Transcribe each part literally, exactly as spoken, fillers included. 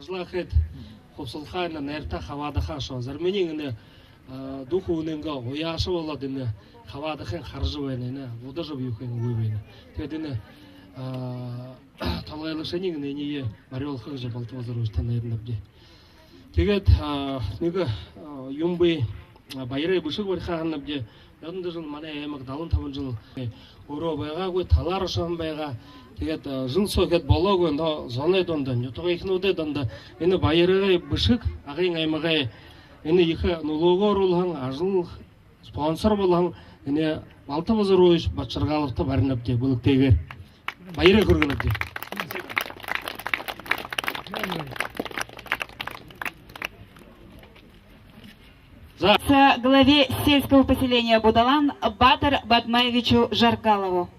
Ажалаа хээд, хубсалхаа энэ найртаа хабаадахаа шоо. Зариманиинь энэ, а, дүү хүбүүнэйнгээ уяаша болоод энэ хабаадахыень хаража байна, энэ будажа юу хэнгүй байна. Тиигээд энэ, а, толгойлогшониинь энэ эниие барюулха гэжэ Балтабазар Ууж танайдаа абди. Тиигээд, а, нэгэ, а, юм бии, а, баярай бэшэг бариха һананабди. Ядандаа жэл манай аймаг далан табан жэл өөрөө байгаагүй, талаар ошоһон байгаа. Тиигээд, а, жэл соо гээд болоогүй, но зоной дунда, нютагайхинуудай дунда энэ баярай бэшэг Агын аймагай энэ ехэ нүлөөгөө оруулһан, ажал спонсор болоһон энэ Балтабазар Ууж Бадаржаргаловта баринабди бэлэгтэйгээр. Баярай хүргэнэбди. За. Главе сельского поселения Будалан Батор Бадмаевичу Жаргалову.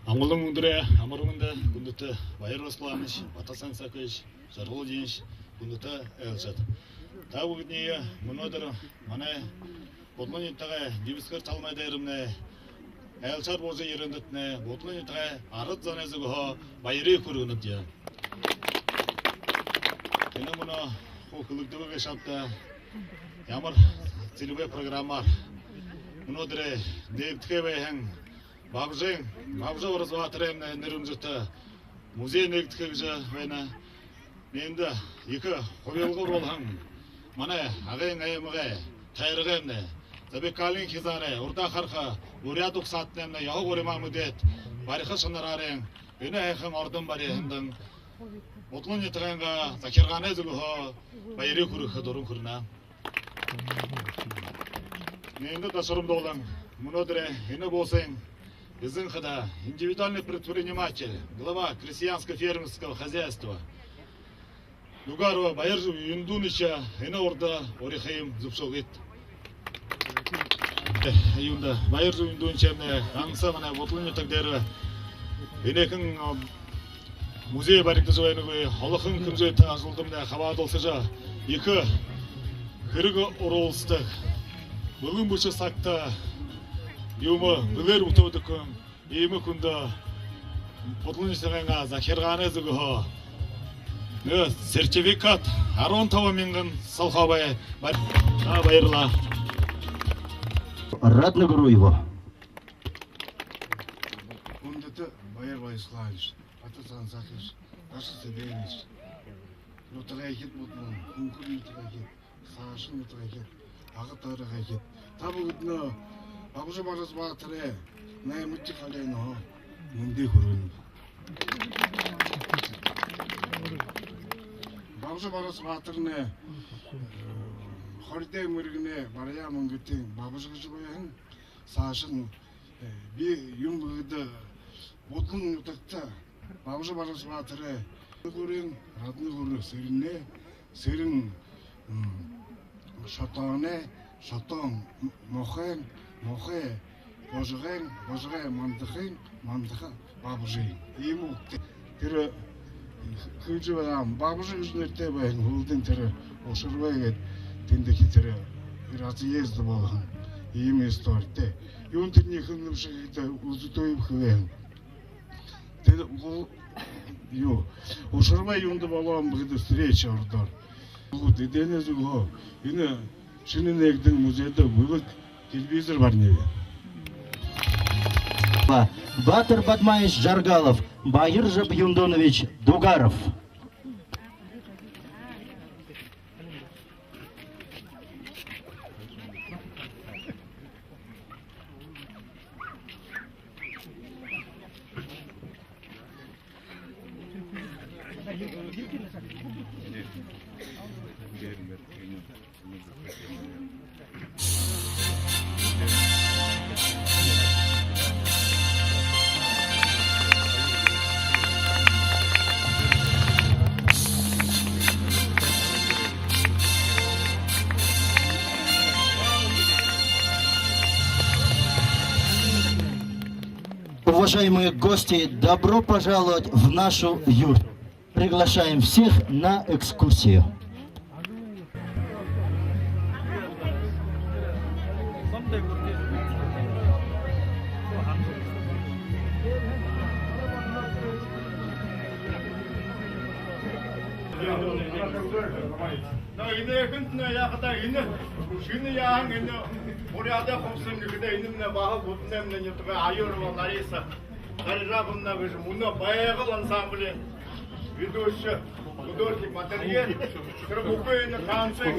Амгалан үдэрэй, амар мэндэ, хүндэтэ Баяр Басагаланович, Бата Сансакович, Жаргал Динч, хүндэтэ айлшад. Та бүгэдэниие мүнөөдэр манай Будалан нютагай Дэбисхэр талмай дээрэмнай айлшаар буужа ерээндэтнай Будалан нютагай арад зоной зүгһөө баярые хүргэнэбди. Энэ мүнөө хуу хэлэгдэбэ гээшэ ааб даа, ямар целевой программаар мүнөөдэр нээгдэхээ байһан Бабжын, Бабжа Барас баатарай нэрэмжэтэ музей нээгдэхэ гэжэ байна. Эндэ ехэ хубилга оруулһан манай Агын аймагай тойрогоймнай, Забайкалиин хизаарай урдаа хараха буряад угсаатанаймнай ёһо гуримаа мэдээд, бариха шанараарынь энэ һайхан ордон бариһандань Будалан нютагайнгаа захиргаанай зүгһөө баярые хүргэхэ дуран хүрэнэ. Эндэ ташарамдуулан, мүнөөдэр энэ буусай эзэн хадаа, индивидуальный предприниматель, глава крестьянско-фермерского хозяйства Дугарова Баяржаб Юндуновича энэ урда урихыем зүбшөөгыт. Э, юундэ, Баяржаб Юндунович энэ ганса манай Будалан нютаг дээрэ энэхэн, а, музей баригдажа байнагүй, олохон хэмжээтэй ажалдамнай хабаадалсажа, ехэ хэрэг оруулсадаг, бэлэн бэшэ сагта юумэ бэлээр бүтээдэг хүн, иимэ хүндэ Будалан нютагайнгаа захиргаанай зүгһөө нэгэ сертификат арбан табан мянган солхообой ба-, баярлаа. Радна Гуруева. Хүндэтэ Баяр Баясхаланович, Бата Сансакович, Баша Цыбекович, нютагайхид, Будалан, Хүнхэр нютагайхид, саашань нютагайхид, Ага тойрогойхид, та бүгэдэниие Бабжа Барас баатарай наймадахи холынһоо мэндые хүргэнэб. Бабжа Барас баатарнай, э, хоридой мэргэнэй Барьяа Мүнгэтын Бабжа гэжэ байһан. Саашань, э, би юун гэхэдэ, Будалан нютагта Бабжа Барас баатарай Гурин, Радна Гурин, Сэрэнэй, Сэрэн, м, Шотооной, Шотоон, м, Мохойн, Мохой Божогойн, Божогой Мандахын, Мандаха Бабжын. Иимэ угтай. Тэрэ хэлэжэ байгаа, Бабжа гэжэ нэрэтэй байһан, һүүлдэнь тэрэ Ушарбай гээд тэндэхи тэрэ разъезд болоһон. Иимэ историтэй. Юун тэрэнэй хэлэнэбши гэхэдэ, Узытуев хэлэһэн. Тэрэ гу-, юу, Ушарбай юундэ болооб гэхэдэ, встреча ородоор. Гү, эдээнэй зүгһөө энэ шэнэ нээгдэһэн музейдэ бэлэг телевизор баринаб. Батор Бадмаевич Жаргалов, Баяржаб Юндунович Дугаров. Уважаемые гости, добро пожаловать в нашу юрту. Приглашаем всех на экскурсию. Но энээхэндэ яахадаа энэ шэнэ яһан энэ Буряадай хубсаһан гэхэдэ энэмнай баһа Буддын нютагай Аюрова Лариса Харижаповна гэжэ мүнөө «Байгал» ансамблийн ведущий, художник, модельер. Тэрэ бүхы энэ танцын,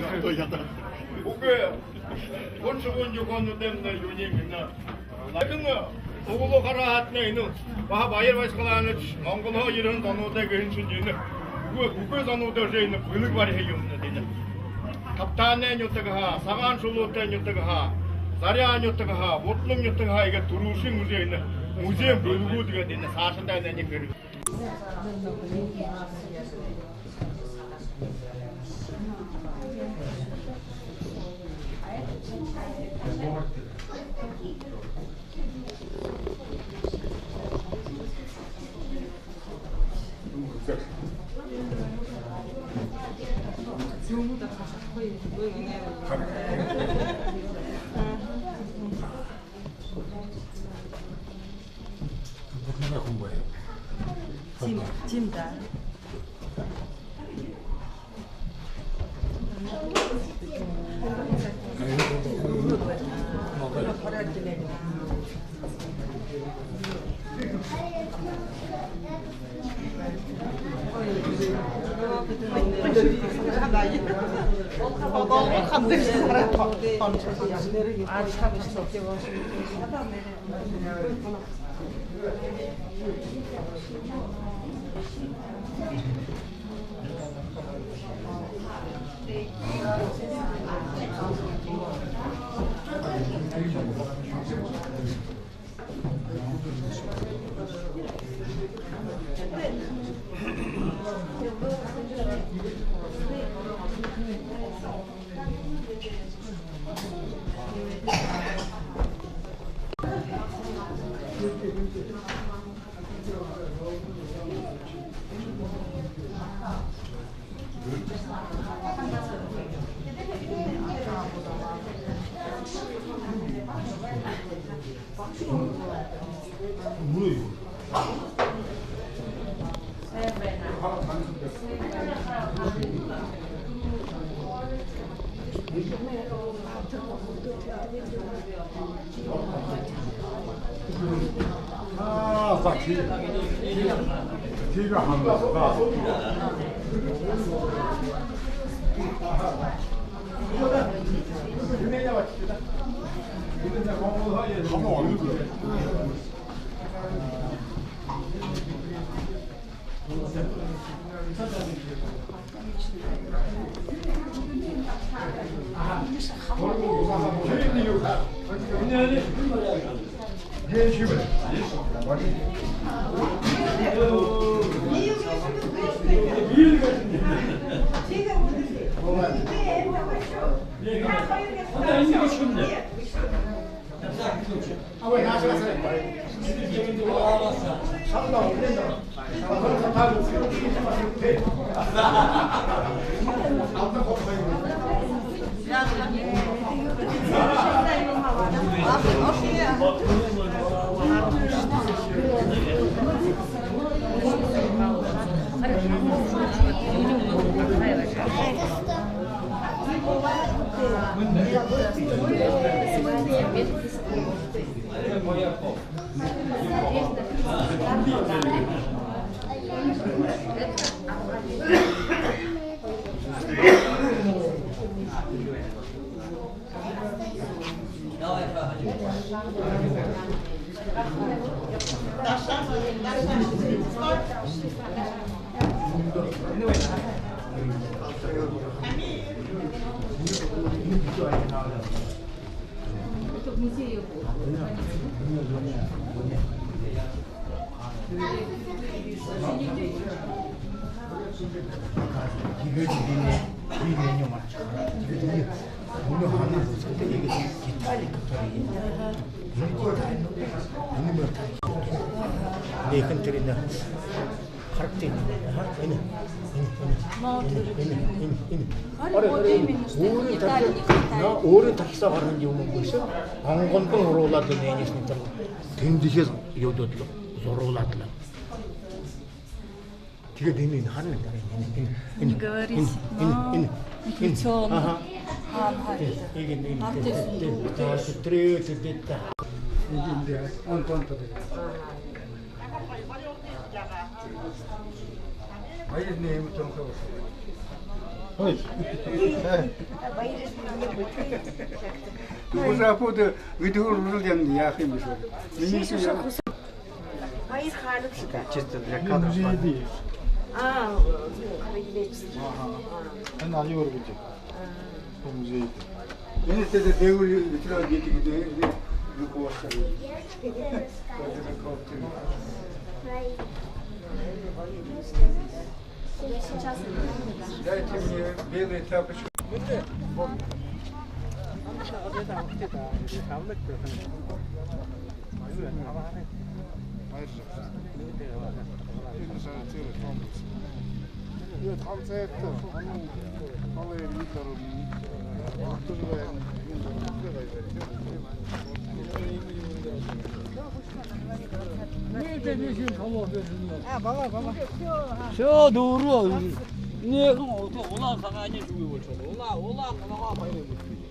бүхы хүн шубуун зохёонуудые энэ юуниинь энэ. Лакин углуу харахадань энэ баһа Баяр Баясхаланович Монголһоо ерэһэн зонуудые гэһэн шэнги энэ. Бүхы, бүхы зонуудые уже энэ бэлэг бариһан юм энэ. Табтаанай нютагһаа, Сагаан Шулуутай нютагһаа, Заряа нютагһаа, Буддын нютагһаа иигээд түрүүшын уже энэ музейн бэлэгүүд гээд энэ саашадаа энэ хэрэг. Тиим, тиим даа. Аа, за, тии-, тиигээ хандаа. Тиигээд би нэ, би нэ юм аа. Тиигээд би мүнөө ханаа үзэхэдэ, иигээд детали, которые есть. Энэ детали, энэ мөр. Нээхэн тэрэ энэ харагты. Аха, энэ, энэ, энэ. Ноо, энэ, тэрэ. Энэ, энэ, энэ. Ари, вот именно, что детали, детали. Наа, өөрын тархисаа гараһан юм гү, үгы гү? Онгондонь оруулаад лэ, энээнһээ тэрэ тэндэхи юудууд лэ зуруулаад лэ. Тиигээд энэ, энэ харана. Энэ, энэ, энэ, Не говорите, энэ, но энэ, энэ. Инфекционный. Ага. Ага, энэ, энэ, энэ, энэ, энэ, энэ, энэ, энэ, энэ, энэ, энэ. Ага. Баяр нэмэ тонхо. Ой. Уже апуд видео рулил ян яах юм бэ? Минии Баяр хаалбши даа. Чисто для кадров. А, ну, краеведческий. Ага. Энэ али өргөж. Музей. Энэ тэ дэ дээгүүр ветеран гэдэг дэ юу хоош. Дайте мне белые тапочки. Всё, дүүрээ. Нэгэн улаан сагаан зүгөө болшоо. Улаан, улаан сагаан хоёр юм.